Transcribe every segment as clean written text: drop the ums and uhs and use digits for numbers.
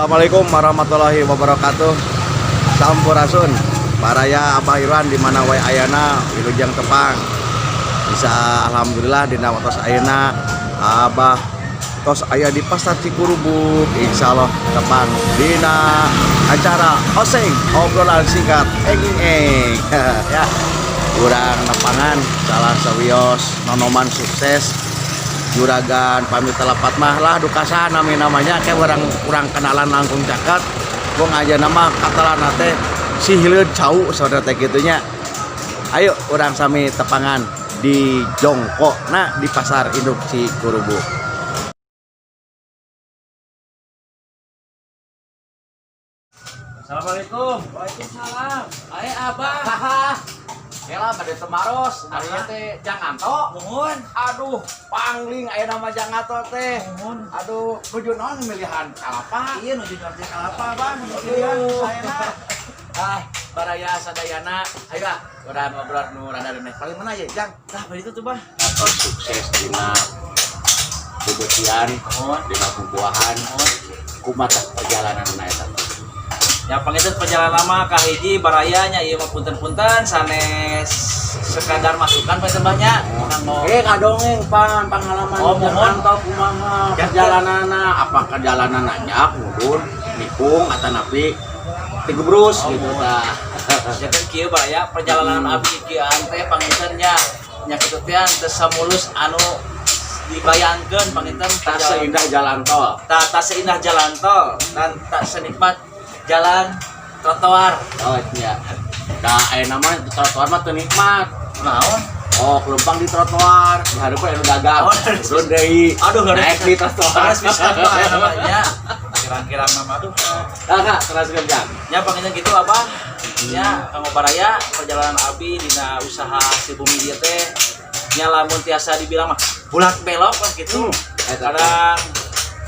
Assalamualaikum warahmatullahi wabarakatuh. Sampurasun. Baraya Abah Irwan di mana wae ayana, wilujeng tepang. Bisa alhamdulillah dina waktos ayeuna Abah tos aya di Pasar Cikurubuk. Insyaallah tepang dina acara Oseng, obrolan singkat eng eng ya. Urang nepangan salah sawios nonoman sukses, juragan pamit telepat mah lah duka nami namanya kayak orang kurang kenalan langkung caket. Gua aja nama katalana teh si hileud cau saudara teh gitunya. Ayo urang sami tepangan di Jongko, nah, di Pasar Induk Cikurubuk. Assalamualaikum. Waalaikumsalam. Ayo Abah. Kela bade temaros, ari teh Jang Anto. Mohon. Aduh, pangling aya nama Jang Anto teh. Mohon. Aduh, nuju naon, milihan kalapa? Iya, nuju nyarti kalapa, Bang. Nuju pilihan saya. Ah, baraya sadayana, ayo ah, urang ngobrol nu rada reneh. Paling mana ya, Jang? Tah, bari itu tuh, Bah. Atau sukses dina bebetian, Mohon. Dina bubuahan, Mohon. Kumaha perjalanan eta teh? Ya panginten perjalanan lama kahiji barayanya ieu mah punten-punten sanes sekadar masukan panginten banyak. Kanggo Eh, kadongeng pan pengalaman Oh, Jang mohon. Anto kumaha perjalananna, apa perjalanan nanjak, mudun, nikung atanapi tigebrus Oh, gitu mohon. Tah. Janten kieu baraya perjalanan abdi kieu teh panginten nya nya kitu teh teu samulus anu dibayangkeun panginten. Tak seindah jalan tol. Tak, tak seindah jalan tol dan tak senikmat jalan trotoar. Oh iya. Nah, aya nama di trotoar mah teu nikmat. Naon? Oh, kelumpang di trotoar, di hareupeun anu dagang. Oh, Turun deui. Aduh, naik di trotoar. Harus bisa tuh aya namanya. Kira-kira nama aduh. Nah, Kak, teruskeun, Jang. Ya panginten gitu Abah. Ya, kanggo baraya perjalanan abi dina usaha si bumi ieu teh nya lamun tiasa dibilang mah bulak belok lah gitu. Eta teh. Kadang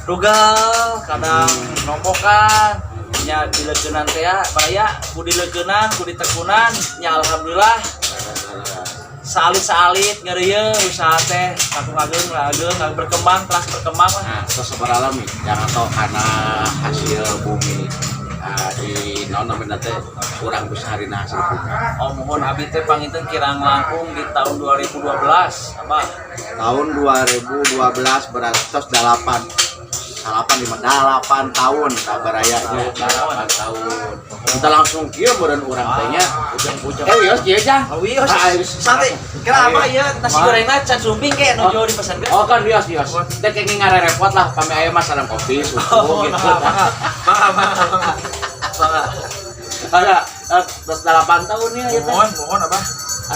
rugal, kadang nombokan. Nya dileukeunnan teh ya, baraya ku dileukeunnan, ku ditekunan, nya alhamdulillah saalit-saalit ngeureuyeuh usaha teh kakung ageung ageung berkembang, terus berkembang lah. Nah, terus sabaraha lami jangan tau karena hasil bumi, ah, di naon namanya teh kurang besar dina hasil bumi. Oh mohon, abi teh panginten kirang langkung di tahun 2012 apa? Tahun 2012 berarti tos 8 delapan lima delapan tahun kabaraya nya, 8 tahun. Kita langsung kieu meureun urang teh nya. Ujang-ujang. Eh, wios kieu, Jang. Oh, wios. Ah, wios. Santai. Kenapa ya nasi gorengna can sumping kayak nuju dipesankeun? Oh kan wios wios. Teh kenging ngarerepot lah pami aya mah sareng kopi susu Oh, gitu. mangga, mangga, mangga, mangga, mangga. Mangga. Ada terus 8 tahun ya ieu teh. Mohon, mohon apa?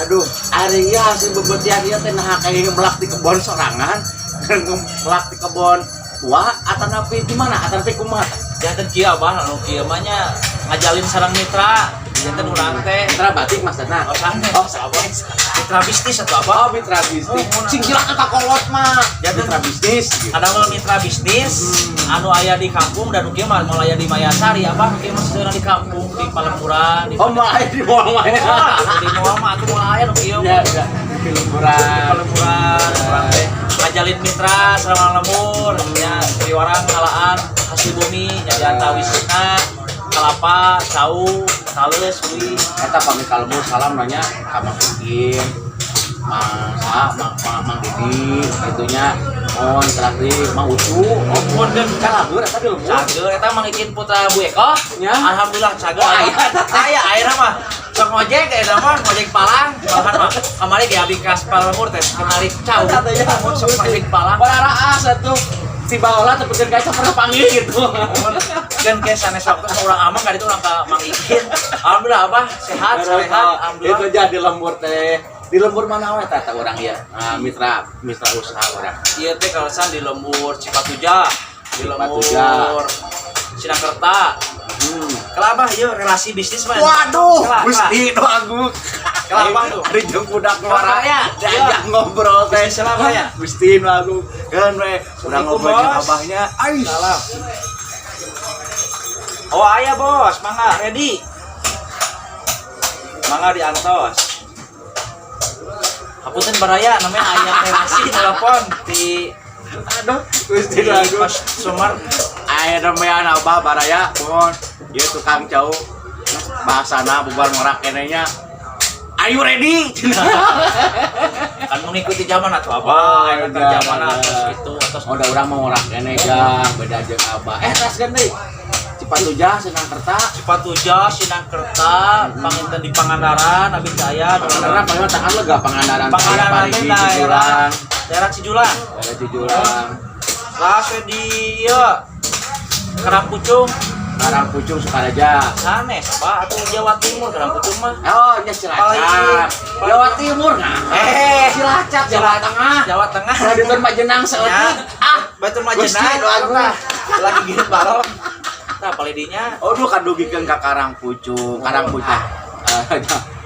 Aduh, ari ieu hasil bebetian ieu teh nah kayak ngemelak di kebon sorangan, ngemelak di kebon tua atanapi di mana? Atanapi kumaha tah? Janten kieu Abah, anu kieu mah nya ngajalin sareng mitra. Janten urang teh Mitra batik maksudna. Oh, sanes. Oh, sanes. Mitra bisnis atau apa? Oh, mitra bisnis. Oh, mohon. Sing cilaka ka kolot mah. Janten- Mitra bisnis gitu. Ada mah mitra bisnis anu aya di kampung dan nu kieu mah moal aya di Mayasari abah, nu kieu mah sebenarnya di kampung di Palemburan di Oh, mah aya di moal mah. Oh, di moal mah atuh moal aya nu kieu. Ya, ya. Di lemburan. Di Palemburan urang teh ngajalin mitra selama lembur ya piwarang ngalaan hasil bumi nya antawisna kelapa, cau, tales, uwi. Eta pami ka lembur salam nanya ka Mang Ikin, Mang Sa, Mang Mang, Mang Didi, gitunya. Mohon terakhir Mang Ucu. Oh, mohon kan. Calabur eta di lembur. Cager eta Mang Ikin putra Bu Eko. Ya. Alhamdulillah cager. Oh, aya. Aya aya mah. Sok ngojek eta mah ngojek palang. Malahan mah kamari ge abi ka lembur teh menarik cau. Mun sok ngojek palang. Bararaas atuh. Si baola teu penting kaca pernah panggil gitu. Kan ke sanes waktu urang amang ka ditu urang ka Mang Ikin. Alhamdulillah Abah sehat, sehat alhamdulillah. Itu aja di lembur teh. Di lembur mana we teh urang ya? Nah, mitra mitra usaha urang. Ieu teh kaleresan di lembur Cipatujah, di Cipatujah. lembur Sinakerta. Kelabah ieu relasi bisnis mah. Waduh, Kela, kela. Gusti nu agung. Kelabah tuh. Ari jeung budak Kelabah ya. Diajak ngobrol teh. Bisnis kelabah ya. Gusti nu agung. Keun we urang ngobrol jeung Bos. Abahnya. Ais. Salam. Oh aya bos, mangga ready. Mangga diantos. Hapunten baraya namanya aya relasi telepon di Aduh, Gusti di nu agung. customer. Aya nembean Abah baraya, mohon. Ieu tukang cau. Bahasana bubar ngorak keneh nya. Are you ready? Kan mengikuti zaman atuh Oh, Abah, aya iya, zaman iya. atas gitu atas. Oh, da urang mau ngorak keneh jang, beda jeung Abah. Eh, tas deui. Cipatujah, Sinangkerta. Cipatujah, Sinangkerta, panginten di Pangandaran, abi teh aya. Pangandaran paling mah tahan lega Pangandaran. Pangandaran teh Parigi, daerah Cijulang. Daerah Cijulang. Daerah Cijulang. Terus we di ieu Karangpucung, Karangpucung Sukaraja. Sanes apa atuh Jawa Timur Karangpucung mah. Oh, nya Cilacap. Paling- Jawa Timur nah. Eh, Cilacap Jawa Tengah. Jawa Tengah. Kalau di Majenang saeutik. Ya. Ah, Batur Gusti, Majenang doa gua. Lagi gini balon. Tah palidinya. Aduh kadugikeun ka Karangpucung, Karangpucung.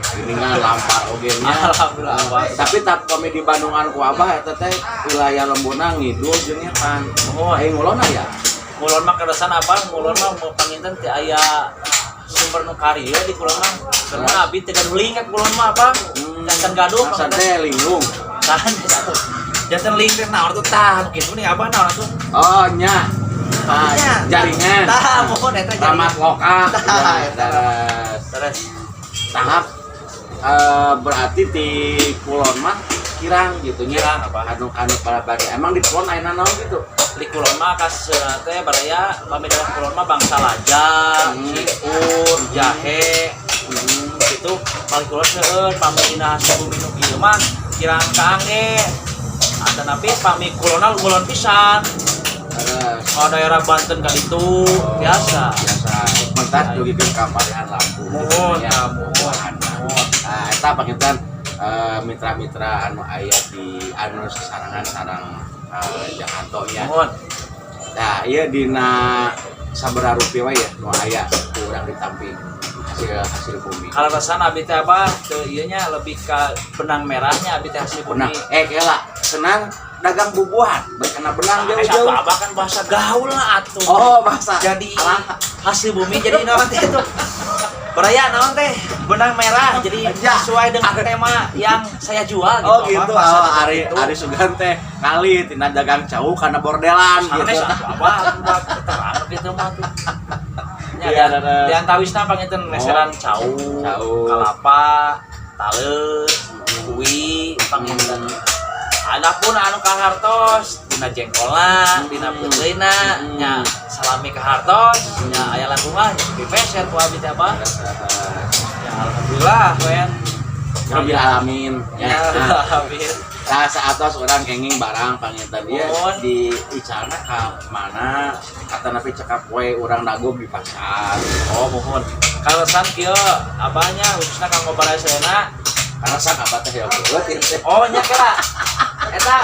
Geningan lampar oge nya. Alhamdulillah, Abah. Tapi tap kami di Bandungan ku Abah eta teh wilayah lemburna ngidul jeung ngetan. Mohon. Aing ngulon aya. Ngulon mah keresan apa? Ngulon mah mau panginten teh aya sumber nu karieu di kulon mah. Karena abi teh gaduh link ka kulon mah apa? Janten gaduh. Janten teh linglung. Tahan satu. Janten link teh naon tuh tah nu kitu nih Abah naon tuh. Oh nya. Ah, Nya. jaringan. Tah mohon eta jaringan. Ramat loka. Tah, Ya, eta. terus. Terus Tahap berarti di kulon mah kirang gitu nya. Kirang, apa? Anu anu pada pada emang di kulon ayeuna naon gitu. Di kulon mah kaseuna teh baraya pami daerah kulon mah bangsa laja, cikur, jahe, gitu. Paling kulon seueur pami dina hasil bumi nu ieu mah kirang kaangge. Atanapi pami kulonna kulon pisan. Terus. Kalau daerah Banten ka ditu biasa. Biasa. Mentas dugikeun ka palihan lampu. Mohon, Ya, ah, mohon. mohon. Nah, eta panginten mitra-mitra anu aya di anu sasarangan sarang Jakarta nya. Mohon. Nah, ieu dina sabaraha rupiah wae ya nu aya ku urang ditampi hasil hasil bumi. Kalau rasana abi teh apa teu ieu nya lebih ke benang merahnya abi teh hasil bumi. Benang eh kela senang dagang bubuhan baik kena benang Nah, jauh-jauh. satu abah kan bahasa gaul lah atuh. Oh, bahasa. Jadi Alah. hasil bumi jadi naon teh itu. Baraya naon teh benang merah jadi Ya. sesuai dengan tema yang saya jual gitu. Oh gitu. Abah, bahasa Oh, dagang Ari itu. Ari Sugan teh kali tina dagang cau karena bordelan Sanes gitu. atuh abah atuh terang gitu mah tuh. Ya, Iya, dan, ada. di antawisna panginten meseran cau, Cau. kalapa, taleus, kui, panginten. Adapun anu kahartos dina jengkolna, dina peuteuna, nya salami kahartos, nya aya langkungan, dipeser ku abi teh apa? Ya alhamdulillah wen. Rabbil alamin. Ya, Ya. Nah, alhamdulillah. nah, saatos urang kenging barang panginten dia Mohon. di icalna ka mana kata napi cekap we urang dago di pasar. Oh, mohon. Kaleresan kieu abahnya khususnya kanggo baraya sadayana. Karena sak apa teh ya geuleuh teh. Oh, nya kira. Eta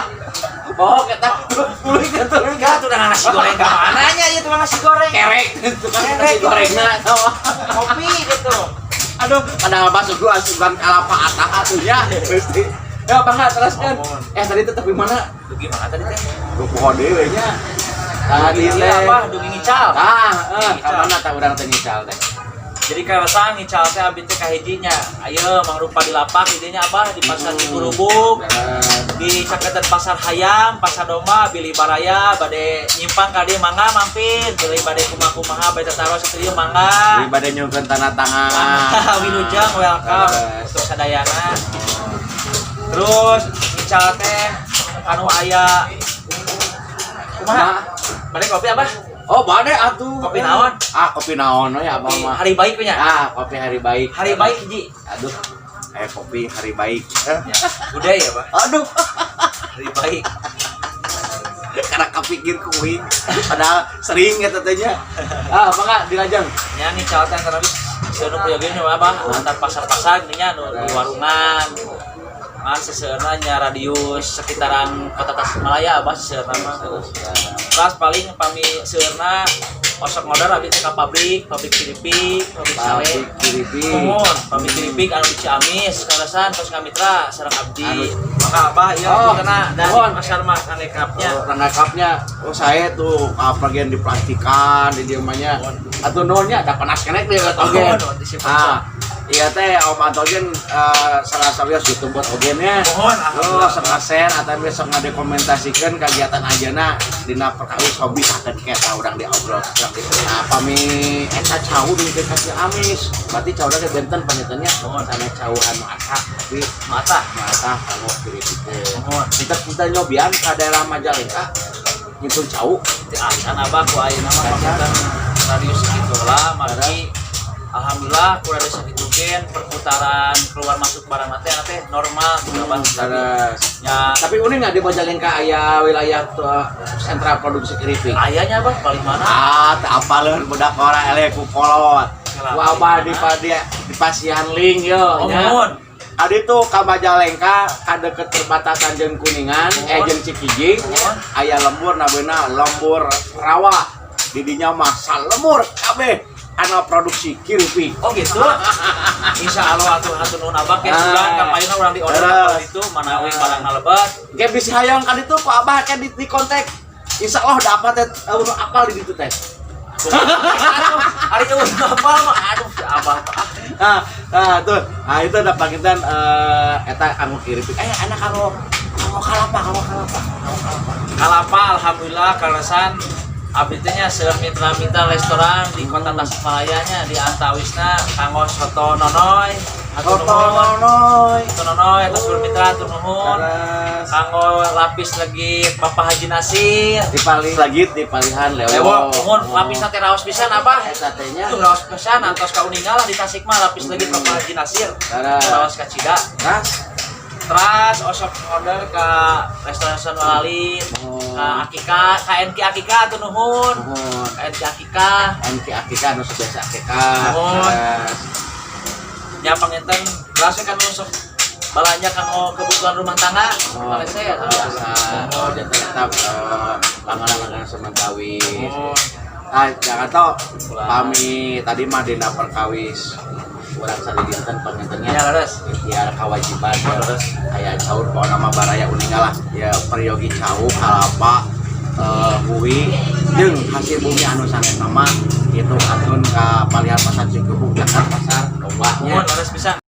Oh, kita tuluy kan tuluy enggak tuh nasi goreng ka mana nya ieu tukang nasi goreng. Kerek tukang Kerek. nasi gorengna Kopi gitu. Aduh, padahal masuk gua asupan kalapa atah atunya. Gusti. Ya, bangga terus kan. Oh, mohon. Eh, tadi tetep di mana? Dugi mana tadi teh? Gua poho deui nya. Tadi Dugi teh apa? Dugi ngical. Ah, eh, ka Ngical. mana tah urang teh ngical teh? Jadi kaleresan ngical teh abdi teh kahijinya. Ayo mangrupa di lapak idenya apa? Di pasar Cikurubuk, di caketan pasar hayam, pasar domba, bilih baraya, bade nyimpang ka dieu mangga mampir, bilih bade kumaha-kumaha bade tataros itu ieu mangga. Di bade nyungkeun tanda tangan. Wilujeng welcome Terus. untuk sadayana. Terus ngical teh anu aya kumaha? Nah. Bade kopi apa? Oh, bade atuh. Kopi naon? Ah, kopi naon we abah Kopi mah. hari baik nya. Ah, kopi hari baik. Hari baik hiji. Aduh. Eh, kopi hari baik. Ya, udah ya, Pak. Aduh, Hari baik. karena kepikir kuing. Padahal sering eta teh nya. Ah, mangga dilajeng. Nya ngical teh antara seueur nu prayogi nya apa? Antar pasar-pasar gini nya nu di warungan. Ngan seseueurna nya radius sekitaran kota Tasikmalaya abah seseueurna mah. Terus paling pami seueurna osok ngorder abdi teh ka pabrik, pabrik keripik, pabrik sale. Pabrik keripik. Muhun, pabrik keripik anu di Ciamis, kaleresan tos ngamitra sareng abdi. Anu- Maka abah ieu Oh, kena dan muhun. pasar mah kanekapnya. Oh, rangkapnya oh saya tuh apa bagian diplastikan di dieu mah nya. Atuh nuhun nya ada panas kenek deui oge. Oh, nuhun, disimpan. Ah, Iya teh Om Antogen salah satu YouTuber oge nya. Mohon Oh, alhamdulillah. sok nge-share atau besok ngadokumentasikeun kegiatan ayeuna dina perkawis hobi sakeun kita urang diobrol urang di. Nah, pami eta cau di ka Ciamis. Berarti cau teh benten pangintennya Mohon. Sana cau anu asak tapi Mata. Mata kanggo kiripikeun. Mohon. Kita kita nyobian ka daerah Majalengka ngitun cau. Teu acan abah ku ayeuna mah panginten radius sakitu lah margi alhamdulillah ku radius sakitu gen perputaran keluar masuk barang teh teh normal gitu abah. Terus. Ya. Tapi unik nggak di Majalengka aya wilayah tuh, sentra produksi keripik? Ayahnya abah paling mana? Ah, tak apaleun budak ora eleh ku kolot. Ku abah di di, di pasihan link yo Oh, nya. mohon. Adi tuh ka Majalengka ka deket perbatasan jeung Kuningan, eh Mohon. Jeung Cikijing, Mohon. Aya lembur namina lembur rawa. Di dinya mah salemur kabeh anu produksi keripik. Oh gitu. Insya Allah atuh hatur nuhun abah ke Ah. sugan ka payuna urang di order Terus. itu manawi barang lebat. Ge bisi hayang ka ditu ku abah ke di kontak. Insya Allah dapat teh apal di ditu teh. Aduh, ari eueuh apal mah aduh si abah ah. Ah, ah tuh. Ah itu ada panginten eta anu keripik. Eh anak kanggo kanggo kalapa, kanggo kalapa, kanggo kalapa. Kalapa alhamdulillah kaleresan abdi teh nya seueur mitra-mitra restoran di kota Tasikmalaya nya di antawisna kanggo soto nonoy. Hatur Soto nuhun. nonoy. Soto nonoy atos bermitra hatur nuhun. Terus Kanggo lapis legit Bapak Haji Nasir. di paling lagi di palihan lewo. Lewo, nuhun lapisna teh raos pisan abah. Eta teh nya. Itu raos pisan antos kauningal lah di Tasik mah lapis legit Bapak Haji Nasir. Terus. Raos kacida. Terus Teras osok order ke restoran restoran Walalin, Oh. ke Akika, KNK Akika atuh nuhun. Nuhun. KNK Akika. NK Akika anu biasa Akika. Nuhun. Terus Nya panginten terasa kan sok balanja kanggo kebutuhan rumah tangga. Oh, Malaysia ya biasa. Oh, jadi tetap langganan-langganan semantawis. Oh. Ah, jangan tau Pulang. pami tadi mah dina perkawis urang sadidinten pangintennya Ya leres. Ikhtiar kewajiban Oh, leres. kayak caur pokokna mah baraya uninga lah ya peryogi cau kalapa hui jeung hasil bumi anu sanes nama itu atun ka palihan pasar Cikepuh Jakarta pasar domba nya. Nuhun leres pisan.